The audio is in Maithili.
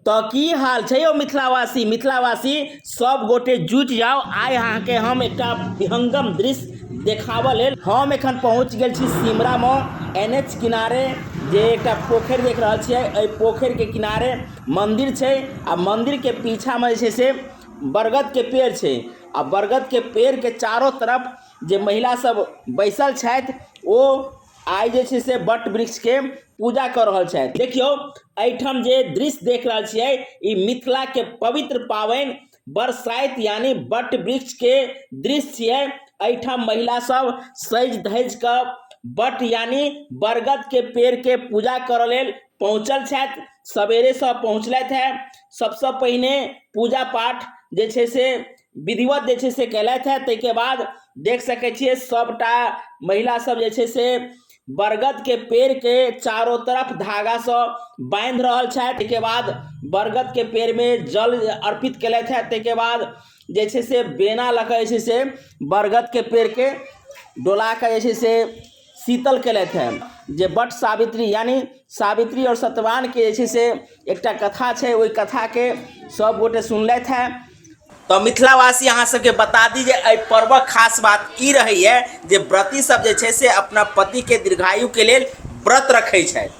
तऽ की हाल छै यौ मिथिलावासी? मिथिलावासी सब गोटे जुटि जाउ। आइ अहाँके हम एकटा विहंगम दृश्य देखाबऽ लेल हम एखन पहुँच गेल छी सिमरामे एन एच किनारे जे एकटा पोखरि देख रहल छियै। एहि पोखरिके किनारे मन्दिर छै आ मन्दिरके पीछामे जे छै से बरगदके पेड़ छै आ बरगदके पेड़के चारो तरफ जे महिला सब बैसल छथि ओ आइ जे छै से बट वृक्षके पूजा कऽ रहल छथि। देखियौ एहिठाम जे दृश्य देख रहल छियै ई मिथिलाके पवित्र पाबनि बरसाइत यानी बट वृक्षके दृश्य छियै। एहिठाम महिला सब सजि धजि कऽ बट यानी बरगदके पेड़के पूजा करऽ लेल पहुँचल छथि। सवेरेसँ पहुँचलथि हेँ। सबसँ पहिने पूजा पाठ जे छै से विधिवत जे छै से केलथि हेँ। ताहिके बाद देख सकै छियै सबटा महिला सब जे छै से बरगदके पेड़के चारो तरफ धागासँ बान्हि रहल छथि। ताहिके बाद बरगदके पेड़मे जल अर्पित केलथि हेँ। ताहिके बाद जे छै से बेना लऽ कऽ जे छै से बरगदके पेड़के डोला कऽ जे छै से शीतल केलथि हेँ। जे वट सावित्री यानी सावित्री आओर सत्यवानके जे छै से एकटा कथा छै, ओहि कथाके सब गोटे सुनलथि हेँ। तऽ मिथिलावासी अहाँ सबके बता दी जे एहि पर्वक खास बात ई रहैए जे व्रती सब जे छै से अपना पतिके दीर्घायुके लेल व्रत रखै छथि।